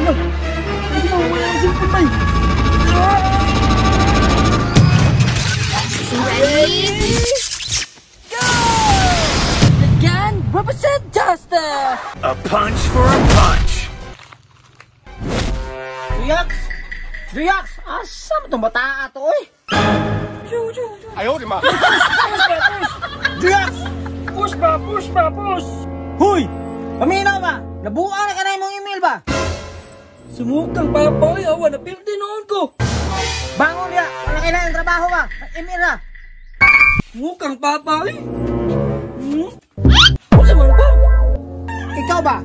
Ano? Hindi mo wala ang cellphone bay. Ready? Go! The gun represent justice! A punch for a punch! Duyax! Duyax! Asa mo itong bata ato, oy? Ayaw, di ma! Duyax! Push ba? Push ba? Push! Huy! Paminaw ba? Nabuang na ka na imong email ba? Sumukang papa, oy! Awa, napildi noon ko! Bangon niya! Wala kailangan trabaho ba? Email na! Sumukang papa, oy! Hmm? Ano man ba? Ikaw ba?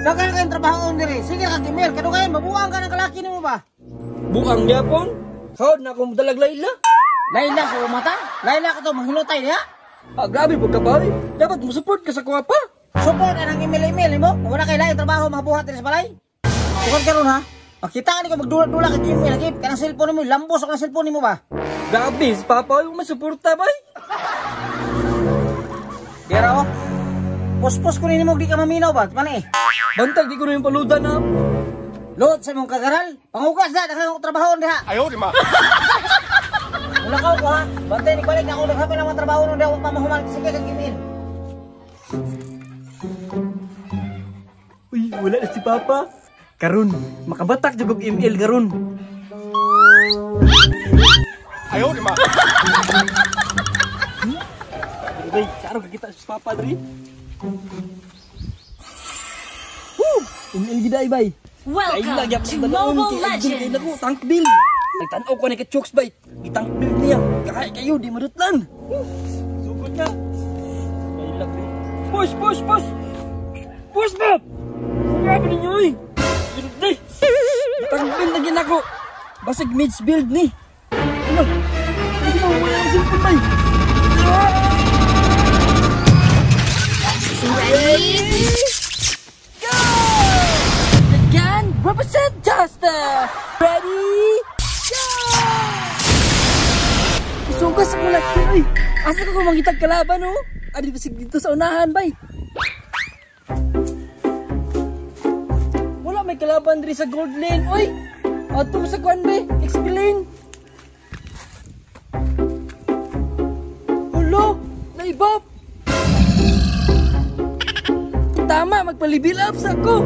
Daghan kayong trabaho diri. Sige kag email. Kadugayan, mabuang ka ng kalaki nimo ba? Buang gyapon? Kaod na akong dalag Layla. Layla sa mata? Layla ka to, manghilotay niya? Ah, grabe po ka ba? Dapat mo support ka sa kuha pa. Support anang email-email nimo? Wala kay laing trabaho mabuhat diri sa balay? Sukad karon ha? Makita ka ni ko magdula-dula kag email lagi. Kanang cellphone nimo, lambos ako ng cellphone nimo ba? Grabe, si Papa yung masuporta bay. Dira oh. Puspos ko nimo di ka maminaw ba? Mani eh. Bantag di ko na yung paludan ha. Load sa imong kagaral. Panghugas na, daghan akong trabaho diha. Ayaw, di ma! Wala ka ko ha. Bantay ni balik na ako daghan pa lang mga trabaho nung daw pa mahuman sige kag email. Uy, wala na si Papa. Karon, makabatak jud og ML karon. Ayaw, di ma! Bay, karon kakita si Papa diri. Woo! ML gid ay bay. Welcome to Mobile Legends! Ko, tank build. Nagtan-aw ko ni ka chokes bay. Gitang build niya. Kaya kayo di madutlan. Sugod na. Laylak di. Push, push, push. Push ba? Grabe ninyo eh. Di. Tank build na ginako. Basig mage build ni. Ano? Hindi mo wala ang cellphone bay. Ready? Go! The gun represent justice! Ready? Go! Isugas ako last kill, oy! Asa ko mangitag kalaban, oh? Adi basig dito sa unahan, bay! Wala may kalaban diri sa gold lane, oy! Ato sa kwan, bay! XP lane! Hulo! Naibop! Tama, magpalibil up sa ako!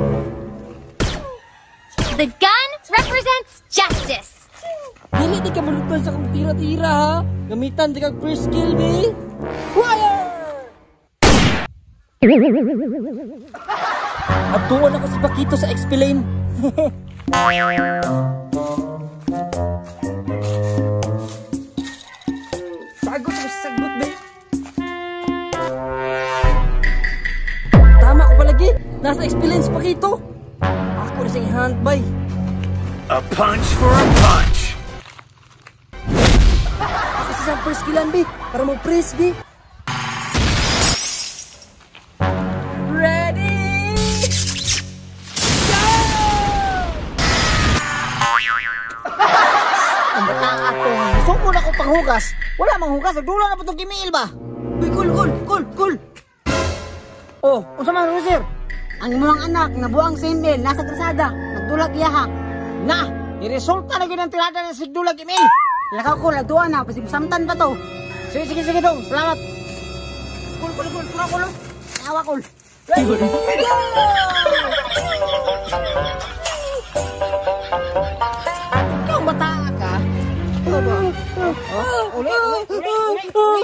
The gun represents justice! Dili di ka malutan sa kong tira-tira ha! Gamitan di kag first skill, be! Fire! Atuan ako si Paquito sa XP lane. Sagot ako sa sagot, be! Tama ko palagi! Nasa XP lane si Paquito! Ako na siyang hand, bay! A punch for a punch! Ako sa siyang first killan, be! Para mo press, be! Ready! Go! Ang bata ato, sugod ako panghugas. Wala manghugas, nagdula na po itong email ba? Uy, cool, cool, cool, cool! Oh, unsa man sir? Ang imong anak nabuang sa email nasa krasada, nagdulag iyaha. Na, iresulta na gyud ang tirada ng sigdulag email. Lakaw ko lagduan na basig samtan pa to. Sige sige sige dong, salamat. Kul kul kul kul kul. Awa kul. Ready? Go! Ikaw bata ka. Oh, uli, uli, uli, uli.